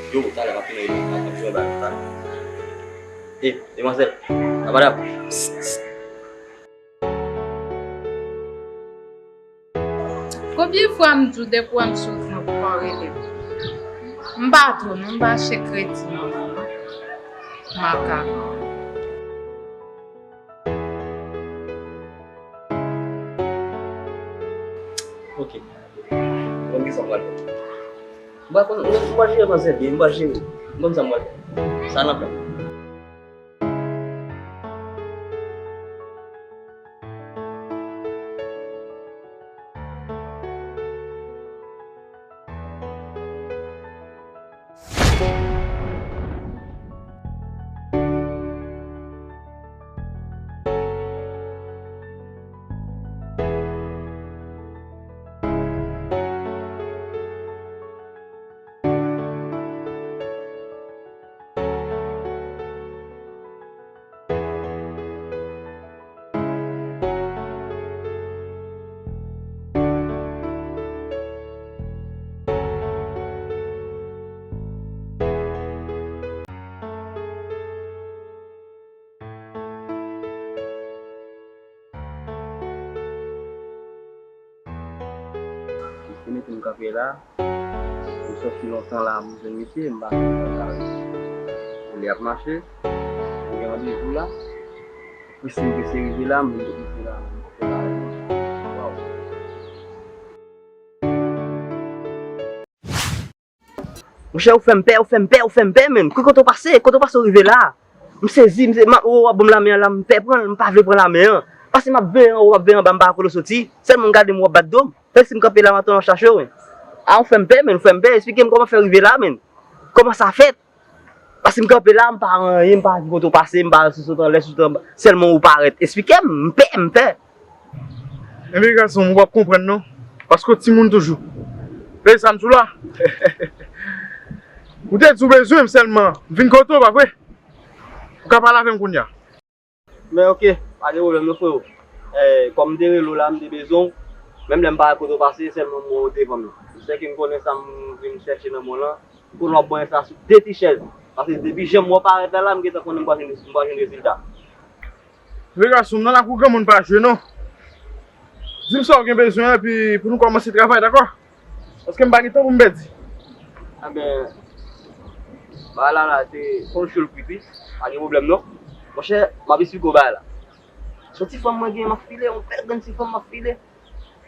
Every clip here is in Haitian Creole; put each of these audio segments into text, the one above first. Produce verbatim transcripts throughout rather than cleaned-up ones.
Yo, talè m ap tounen, m ap jwe bal, talè. E, demwazèl, apadap. Konbyen fwa m di w depi w wè m sou wout mwen pou pa w rele m? M pa tou non, m pa chèche kredi non. Makak. Ok. Mwen gen sa m pral fè. M pa konn, m pa jere manzè byen, m pa jere. M konn sa m pral fè. Sa nan plan. Misye mete m kanpe la. M sòti lontan la, m jwenn misye, m pa konn sa l ap mache. M gen randevou la. Prese m prese rive la, m vin kote misye la, m kanpe la. Waw. Monchè, ou fè m pè, ou fè m pè, ou fè m pè, menn. Ki kote w pase? Kote w pase w rive la? M sezi, m se, m ap, ou ap ban m lamen an la, m pè pran l, m pa vle pran lamen an. Paske m ap veye anwo, w ap veye anba, m pa wè kote w soti. Sèlman m gade m, w ap bat do m. Fè si m kanpe la, m ap tann w ap chache w, menn. A, ou fè m pè, menn, ou fè m pè. Esplike m kòman w fè rive la, menn. Kòman sa fèt? Paske m kanpe la, m pa wè anyen, m pa wè ki kote w pase, m pa wè si w sot anlè, si w sot anba. Sèlman ou parèt. Esplike m, m pè, m pè. Ebyen gason m, ou p ap konprann non. Paske w timoun toujou. Veye sa m sou la. Ou te di w bezwen m sèlman. M vin kote w, pa vre? Ou ka pale avè m kounye a. Men ok, pa gen pwoblèm non, frewo. Eh, kòm m te rele w la, m te bezwen w. Menm lè m pa wè kote w pase, sèlman m wè w devan m. M sèke m konnen sa m vin chèche nan mwen lan. M konnen w ap bwenyen sa sou de ti chèz. Paske depi jan m wè w parèt la, la, m gentan konnen m pral jwenn, m pral jwenn rezilta. Vye gason m, nan lakou granmoun pa jwe non. Di m sa w gen bezwen epi pou nou kòmanse travay, dakò? Paske m pa gen tan pou m pèdi. Enben, bagay la la, se fò w cho l kwit wi. Pa gen pwoblèm non. Monchè, m ap esplike w bagay la. Se yon ti fanm mwen gen, m ap file, yon bèl grenn ti fanm m ap file.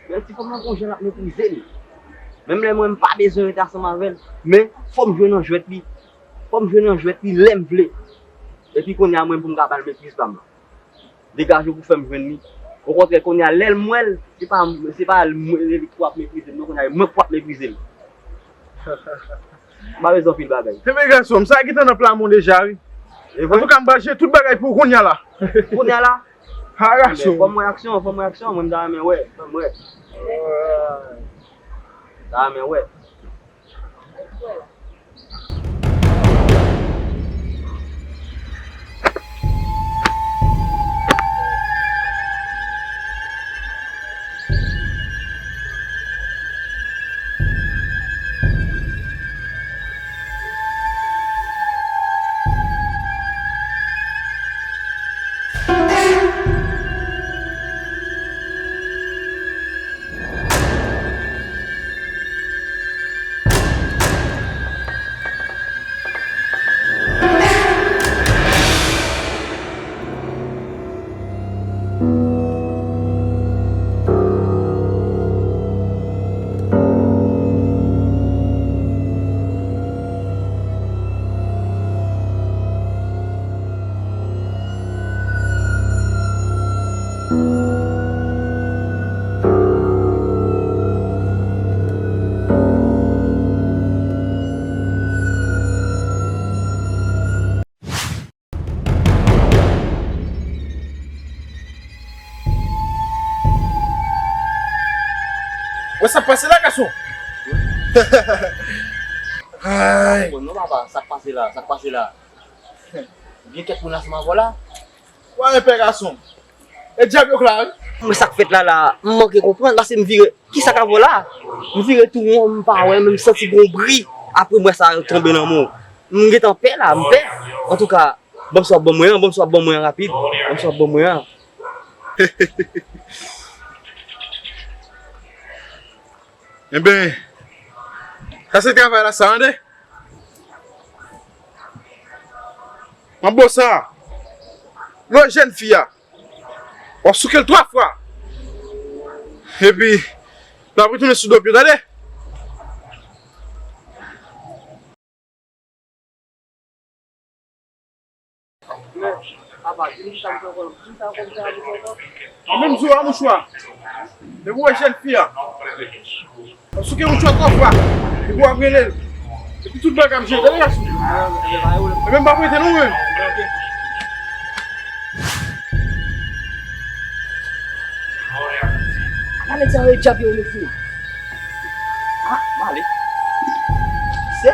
Bèl ti fanm nan gon jan l ap meprize m. Menm lè mwen m pa bezwen rete ansanm avè l, men fò m jwenn nan jwèt li. Fò m jwenn nan jwèt li lè m vle. Epi kounye a mwen pou m ka ba l mepriz pa m lan. Degaje w pou fè m jwenn li. Okontrè, kounye a lè m wè l, se pa, se pa l mwen, li k ap meprize m non, kounye a mwen k ap meprize l. M pa bezwen anpil bagay. Enben gason m, sa gentan nan plan mwen deja wi. E vre? Antouka m pral jere tout bagay pou w kounye a la. Kounye a la? Ha gason. Fò m wè aksyon, fò m wè aksyon, mwen m ta renmen wè, fò m wè. Ta renmen wè. Wè sa k pase la gason. Ay. Bon non papa, sa k pase la, sa k pase la. Gen kèk moun ansanm avè w la. Wè pè gason. E dyab yo k la wi. Mwen sa k fèt la la, m manke konprann paske m vire. Kisa k ap wè la? M vire tou won, m pa wè, men m santi gon bri. Apre m wè sa tonbe nan men w. M gentan pè la, m pè. Antouka, ban m sa w ap ban mwen an, ban m sa w ap ban mwen an rapid. Ban m sa w ap ban mwen an. Enben, sa se travay la sa, tande? M ap ba w sa. Lè w jèn fi a, w ap souke l twa fwa. Epi, l ap retounen sou do pye, tande? Mwen menm di w a mouchwa. Depi w wè jèn fi a, w ap souke mouchwa twa fwa. Epi w ap rele l. Epi tout bagay ap jere. Tande gason. Ebyen m p ap rete non mwen. Mwen ale sa yo e djab yo mete. Ah, mwen ale. Se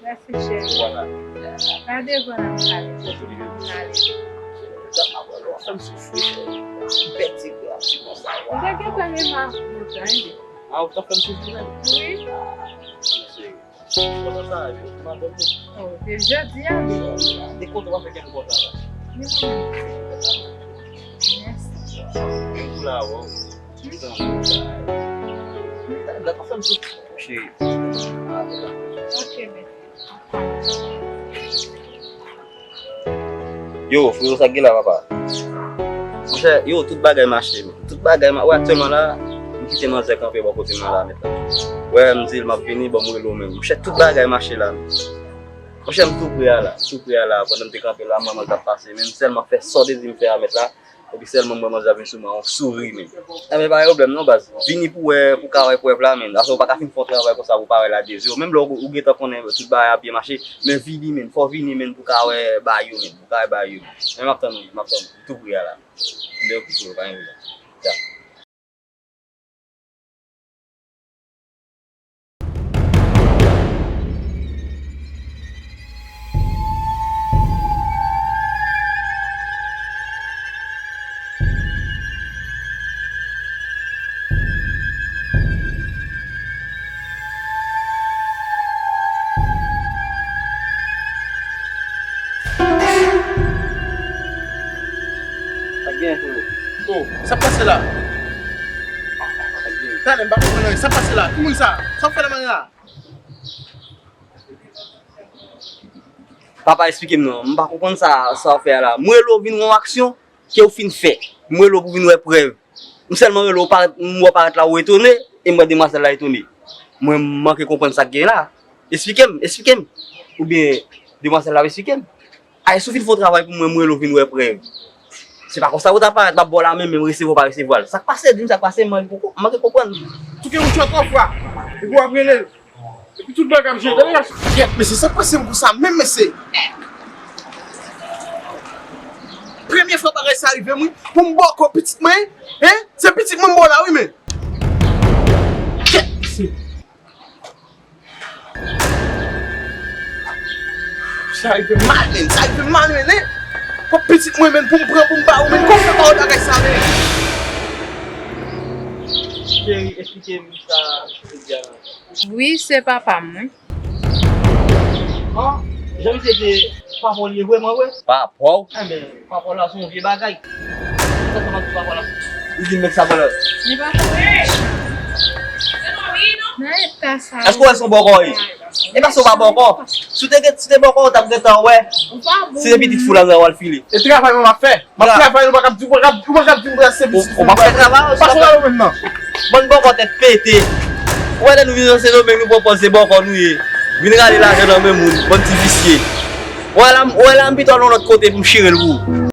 Mèsi, cheri. Pa devan n ap pale, kote n ap pale. Sa m ap pale, w ap fè m soufri, cheri. Ti bèt ti grav, ti konsa. Ou te gentan renmen ak mwen, tande. Ah, ou t ap fè m soufri menm? Wi. Ah, cheri. Ou konn sa, madanm mwen. Oh, depi jodi a, wi. Depi kote w ap fè kè m kontan la. Wi, mwen menm. Mèsi. Ou la, wè. Wi. Dat ap fè m soufri. Cheri. Ok, mèsi. Yo, frero, sa k gen la, papa? Monchè, yo, tout bagay mache, men. Tout bagay ma-, wè, aktyèlman la, m kite manzè kanpe bò kote mwen la, men. Wè, m di l m ap vini, bon, m rele w, men. Monchè, tout bagay mache la, men. Monchè, m tou pre a la, tou pre a la, pandan m te kanpe la, m wè manzè ap pase, men. M sèlman fè sa w te di m fè a, mèt la. Epi sèlman m wè manzè ap vin sou mwen, yon souri, men. Enben, pa gen pwoblèm non, baz. Vini pou wè, pou ka wè prèv la, men. Afè w pa ka fin fè yon travay konsa pou w pa wè l a de zye w. Menm lè w, ou gentan konnen tout bagay ap byen mache, men vini, men. Fò w vini, men, pou w ka wè bagay yo, men. Pou w ka wè bagay yo, men. Men m ap tann ou, m ap tann ou. M tou pre a la. M dèyè w tou, pa gen pwoblèm. Dja. Sa k genyen, frero? Oh, sa k pase la? Sa k genyen? Talè, m pa konprann anyen. Sa k pase la? Ki moun sa? Sa w fè la mari a? Papa, eksplike m non. M pa konprann sa, sa w fè a la. M rele w vin wè yon aksyon ke w fin fè. M rele w pou vin wè prèv. M sèlman rele w parèt, m wè w parèt la, ou etone, e m wè demwazèl la etone. Mwen, m manke konprann sa k genyen la. Eksplike m, eksplike m. Oubyen, demwazèl la ap eksplike m. Ay, si w fin fè yon travay pou mwen, m rele w vin wè prèv. Se pa konsa ou ta parèt, m ap ba w lamen, men m resevwa w pa resevwa l. Sa k pase, di m sa k pase, m manke konprann, m manke konprann. Touke yon twa fwa, epi w ap rele l. Epi tout bagay ap jere, tande gason. Kèt, mesye, sa k pase m konsa menm, mesye? Premye fwa bagay sa rive m, wi, pou m bòkò pitit mwen, en? Se pitit mwen m ba w la, wi, men. Kèt, mesye. Sa rive mal, men. Sa rive mal, men, en? Kòb pitit mwen, men, pou m pran, pou m ba ou, men. Kòman w fè ba w bagay sa, men? Cheri, eksplike m sa, Lydia. Wi, se papa m, wi. An? Jan misye te pa pou li vre, mwen vre. Pa pou. Enben, pa pou la se yon vye bagay. Sa sa pa pou la. Li di met sa pou la. Èske w wè se yon bòkò ye? E pa se w pa bòkò. Si w te gen, si w te bòkò, w t ap gentan wè. Se pitit fou la w al file. E travay mwen m ap fè. M ap travay, ou pa kab di, ou pa kab, ou pa kab di m pral se pitit fou. Ou pa fè travay, ou pa fè travay menm nan. Bann bòkò tèt pete. Ou wè lè nou vin nan Sendomeng, nou pran pòz se bòkò nou ye. Vin rale lajan nan men moun, bann ti visye. Ou wè la, ou wè la, m pito al yon lòt kote pou m chire l pou ou.